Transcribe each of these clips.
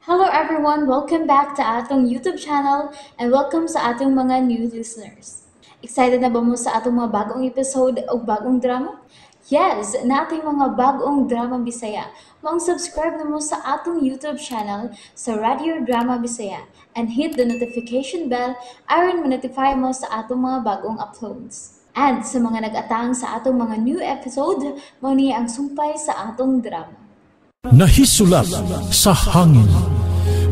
Hello everyone! Welcome back to atong YouTube channel and welcome sa atong mga new listeners. Excited na ba mo sa atong mga bagong episode o bagong drama? Yes! Nating mga bagong drama Bisaya. Maong subscribe na mo sa atong YouTube channel sa Radio Drama Bisaya and hit the notification bell aron ma-notify mo sa atong mga bagong uploads. And sa mga nag-atang sa atong mga new episode, mao ni ang sumpay sa atong drama. Nahisulat sa hangin.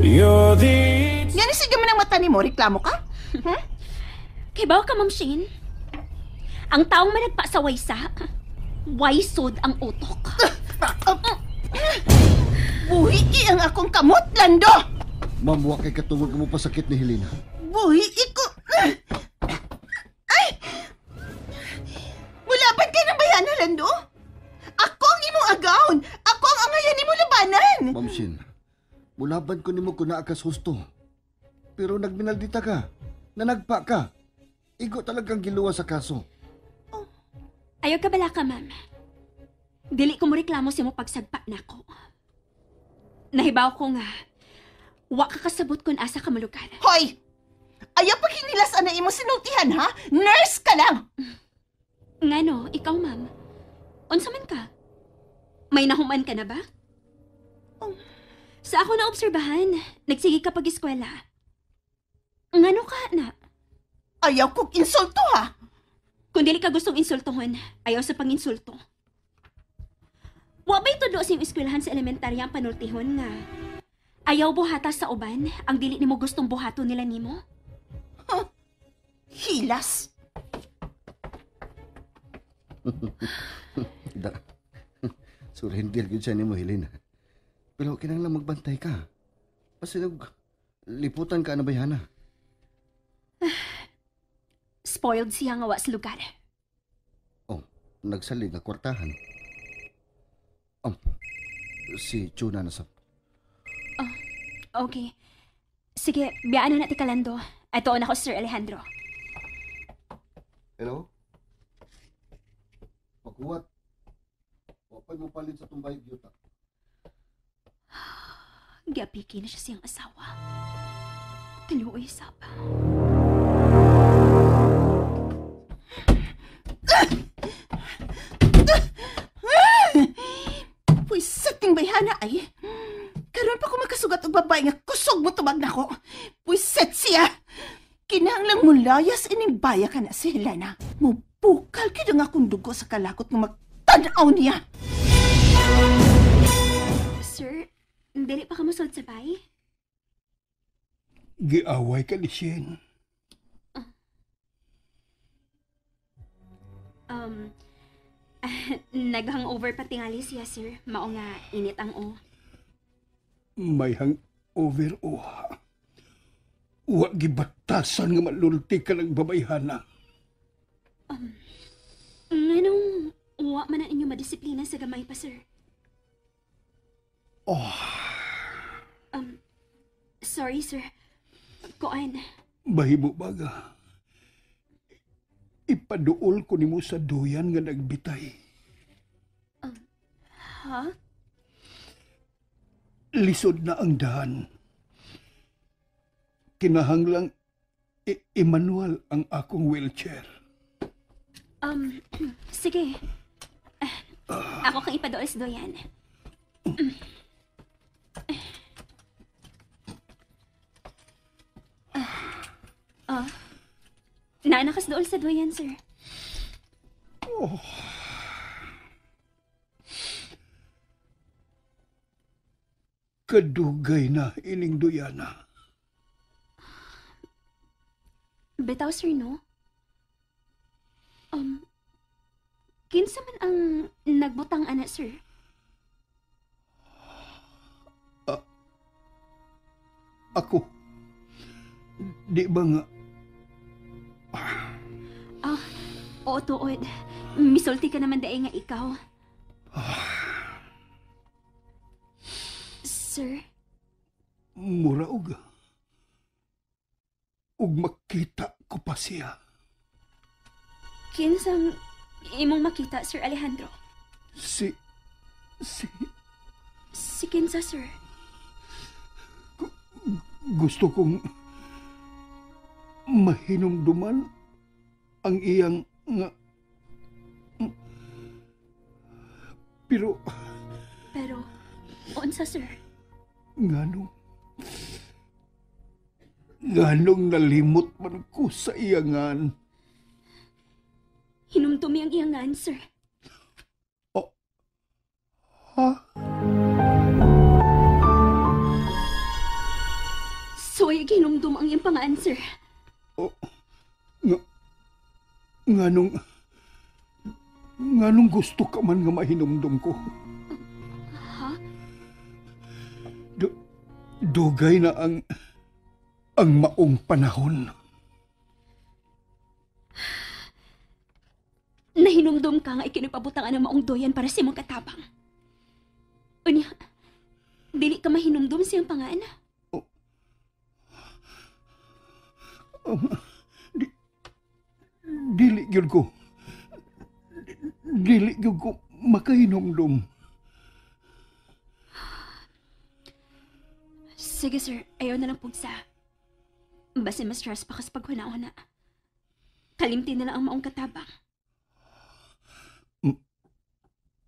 Nga ni sige man ang mata nimo, reklamo ka? Kibaw ka, Ma'am Shane. Ang taong managpa sa waysa, waysod ang utok. Buhi ang akong kamot, Lando! Ma'am, wa kay katungod mo pasakit ni Helena. Buhi ko! Ay! Mulaban ka ng bayana, Lando? Ako ang imong agawon! Ako ang angayan nimo labanan! Ma'am Shin, mulaban ko nimo kung naa kas husto. Pero nagminaldita ka, nanagpa ka. Igo talagang giluwa sa kaso. Ayaw ka bala ka, ma'am. Dili ko mo reklamo sa mo pagsagpa nako. Nahibaw ko nga, wa ka kasabot kung asa ka malugar. Hoy! Ayaw pag hinilas ana imo sinultihan, ha? Nurse ka lang! Ngano, ikaw, ma'am. Unsa man ka? May nahuman ka na ba? Sa ako naobserbahan, nagsige ka pag-eskwela. Ngano ka na? Ayaw kong insulto, ha? Kung dili ka gustong insultuhon, ayaw sa panginsulto. Wa ba'y tudlo sa iyong eskwelahan sa elementarya ang panultihon nga ayaw buhata sa uban ang dili nimo gustong buhaton nila nimo? Huh? Hilas. Da. Surrender gyud siya nimo, Helena. Pero kinahanglan magbantay ka. Pasinog liputan ka na bayhana. Spoiled siya nga wa sa lugar. Oh, nagsalig nga kwartahan. Oh, si Chuna na sab. Oh, okay. Sige, biyaan na natin kalando. Ato na ko, Sir Alejandro. Hello? Pagkuwat. Wapay mo palit sa tumbay, yuta. Giapiki na siya siyang asawa. Kaluoy sapa. Pwiset ting bayhana ay. Karon pa ko makasugat og babae nga kusog mo tubag nako. Pwiset siya. Kinahanglang mulayas ining baya ka na si Helena. Mubukal gyud ang akong dugo sa kalakot nga magtan-aw niya. Sir, dili pa ka mosulod sa bay? Giaway ka ni Shane. Nag-hangover pa tingali siya, sir. Mao nga, init ang o. May hangover o. Wa gibatasan nga malulti ka ng babayhana. Nganong wa man ang inyo madisiplina sa gamay pa, sir? Oh. Sorry, sir. Kuan. Bahimo baga. Ipaduol ko nimo sa duyan nga nagbitay. Ha? Lisod na ang dahan. Kinahanglang i-manual ang akong wheelchair. Sige. Ako kang ipaduol sa duyan. Naanakas dool sa duyan, sir. Oh. Kadugay na ining duyana. Bitaw, sir, no? Kinsa man ang nagbutang ana, sir? Ako. Di ba nga? Oo, tuod. Misulti ka naman dae nga ikaw. Sir? Mura og. Ug makita ko pa siya. Kinsang imong makita, Sir Alejandro? Si Si kinsa, sir? Gusto kong mahinumduman ang iyang nga. Pero unsa, sir? Nganong nalimot man ko sa iyangan? Hinumdumi ang iyangan, sir. Oh. Ha? Soy, hinumdum ang iyang pangaan, sir. Oh. Nganong gusto ka man nga mahinumdum ko? Ha? Dugay na ang maong panahon. Nahinumdum ka nga ikinupabutangan ang maong doyan para sa imong katabang. Unya, dili ka mahinumdum siyang pangaan? Oh. Dili gyud ko. Dili gyud ko makahinumdum. Sige sir, ayaw na lang pugsa. Basin ma-stress pa kas paghuna-huna. Kalimti na lang ang maong katabang.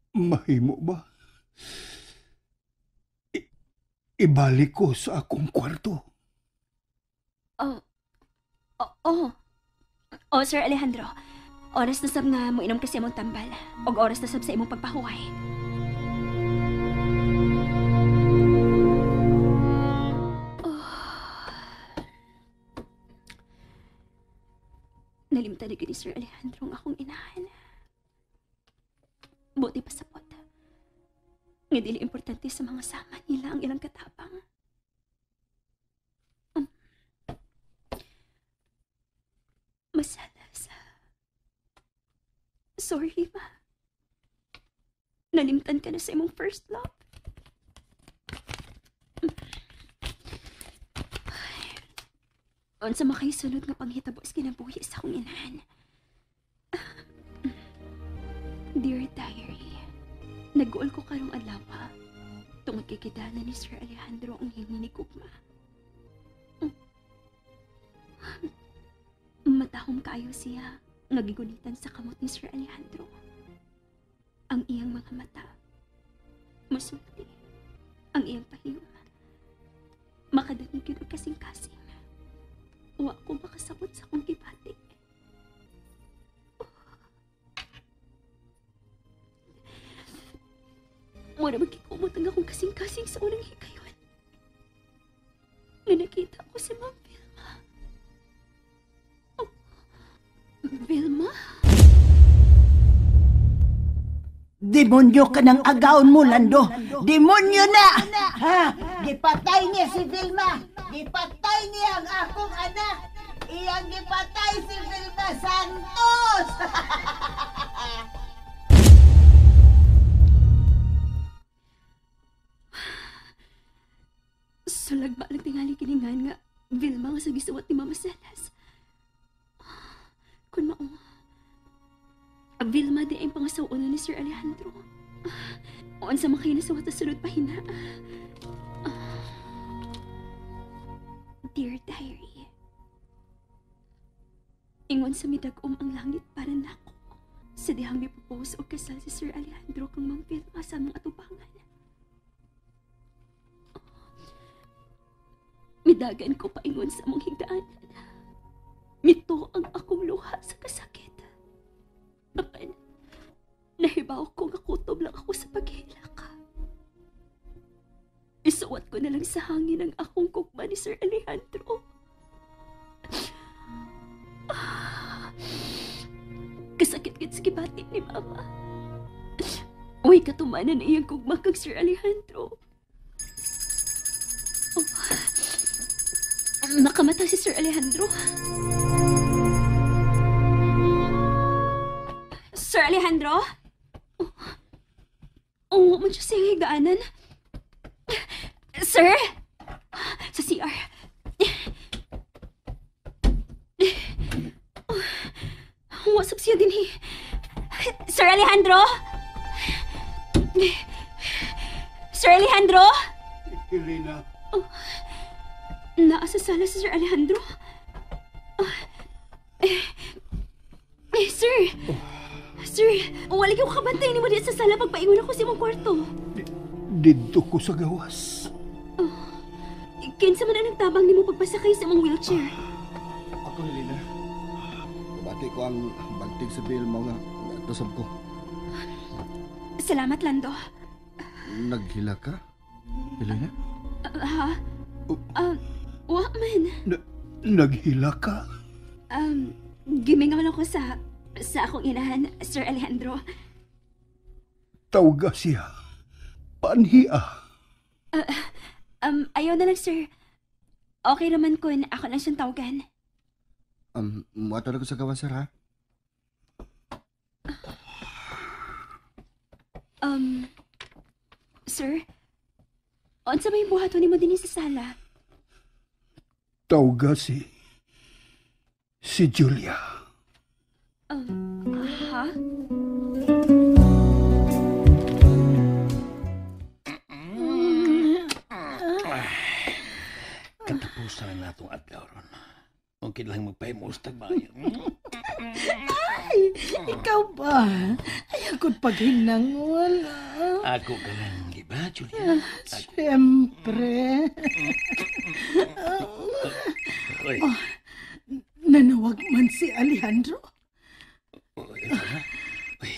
Mahimo ba? Ibalik ko sa akong kwarto. Oh. Oh. Oh, Sir Alejandro. Oras na sab nga moinom kasi imong tambal. Og oras na sab sa imong pagpahuway. Oh. Nalimtan na gyud ni Sir Alejandro ang akong inahan. Buti pa sa pot. Nga dili importante sa mga sama nila ang ilang katabang. Masala sa... Sorry, ma. Nalimtan ka na sa imong first love. Ay, unsa makaisulod nga panghitabo sa kinabuhi sa akong inahan. Dear Diary, nag-uol ko karong adlaw tungod kay gidala ni Sir Alejandro ang iyang ninigugma. Matahom kaayo siya nga gigunitan sa kamot ni Sir Alejandro. Ang iyang mga mata, musulti, ang iyang pahiyom. Makadanig yun ang kasing-kasing. Wa ko makasabot sa akong gibati. Mura magkikumot ang akong kasing-kasing sa unang hikayon. Nga nakita ko si Ma'am Vilma. Oh, Vilma? Demonyo ka ng agaon mo, Lando! Demonyo na! Ha? Gipatay niya si Vilma! Gipatay niya ang akong anak! Iyang gipatay si Vilma Santos! Sulagba lang tingali kiningan nga Vilma nga sa gisuwat ni Mama Celes. Kun mao, Vilma di ang pangasaw-una ni Sir Alejandro. Unsa man kayo nasuwat sa sulod pahina. Dear Diary, ingon sa midag-om ang langit para nako. Sa dihang mipropose og kasal si Sir Alejandro kang Ma'am Vilma sa among atubangan. Midagan ko paingon sa among higdaanan. Mito ang akong luha sa kasakit. Apan, nahibaw ko nga kutob lang ako sa paghilak. Isuwat ko na lang sa hangin ang akong kugma ni Sir Alejandro. Kasakit-kit sa gibati ni Mama. Uy, katumanan na iyang kugma kang Sir Alejandro. Oh. Nakamata si Sir Alejandro. Sir Alejandro? Oh, oh, man siya sa iyang higdaanan. Sir? Sa CR. Wasap siya din eh. Sir Alejandro? Sir Alejandro? Elena. Oh. Naa sa sala si Sir Alejandro? Sir! Sir, wala ko kabantay nimo di sa sala pagpaingon ako sa imong kwarto. Didto ko sa gawas. Kinsa man ang nagtabang nimo pagpasakay sa imong wheelchair? Ako, Helena. Nabati ko ang bantig sa bill mo nga natusab ko. Salamat, Lando. Naghila ka? Helena? Ha? Wa man. Naghila ka? Gimingaw lang ko sa akong inahan, Sir Alejandro. Tawga siya. Panhiya. Ayaw na lang, sir. Okay naman kun ako lang siyang tawagan. Muato na ko sa gawas, sir, ha? Sir, unsa may buhaton nimo dinhi sa sala? Tawga si Julia. Ha? Katapusan na natong adlaw ron. Okay lang magpahimustag maayo. Ay, ikaw ba? Ay, ako't paghinangol. Ako ka lang, di ba, Julia? Siyempre. Oy, Nanawag man si Alejandro. Uy,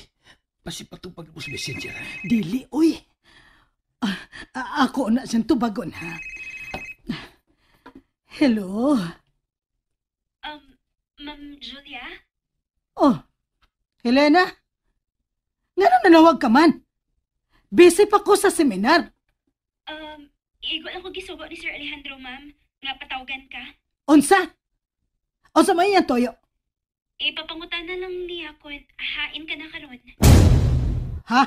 pasipatupag mo sa messenger, ha? Dili, uy. Ako na siyang tubagon, ha? Hello? Ma'am Julia? Oh, Helena? Ngano nanawag ka man? Busy pa ko sa seminar. Igo lang ko gisugo ni Sir Alejandro, ma'am. Nga patawagan ka. Unsa? Unsa man iyang toyo? Ipapangutan na lang niya kung hain ka na karon. Ha?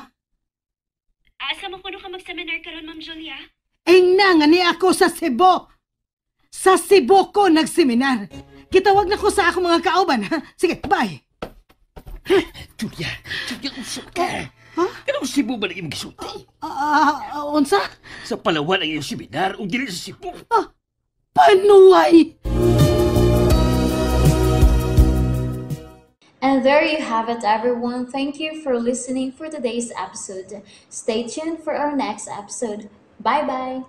Asa man kuno ka mag-seminar karon, Ma'am Julia? Ingna nga ni ako sa Cebu. Sa Cebu ko nagseminar. Kitawag na ko sa akong mga kauban, ha? Sige, bye. Julia, Julia, usap ka. Ha? Kanang Cebu ba na imong gisulti? Unsa? Sa Palawan ang iyong seminar o dili sa Cebu. Panuay! And there you have it, everyone. Thank you for listening for today's episode. Stay tuned for our next episode. Bye-bye!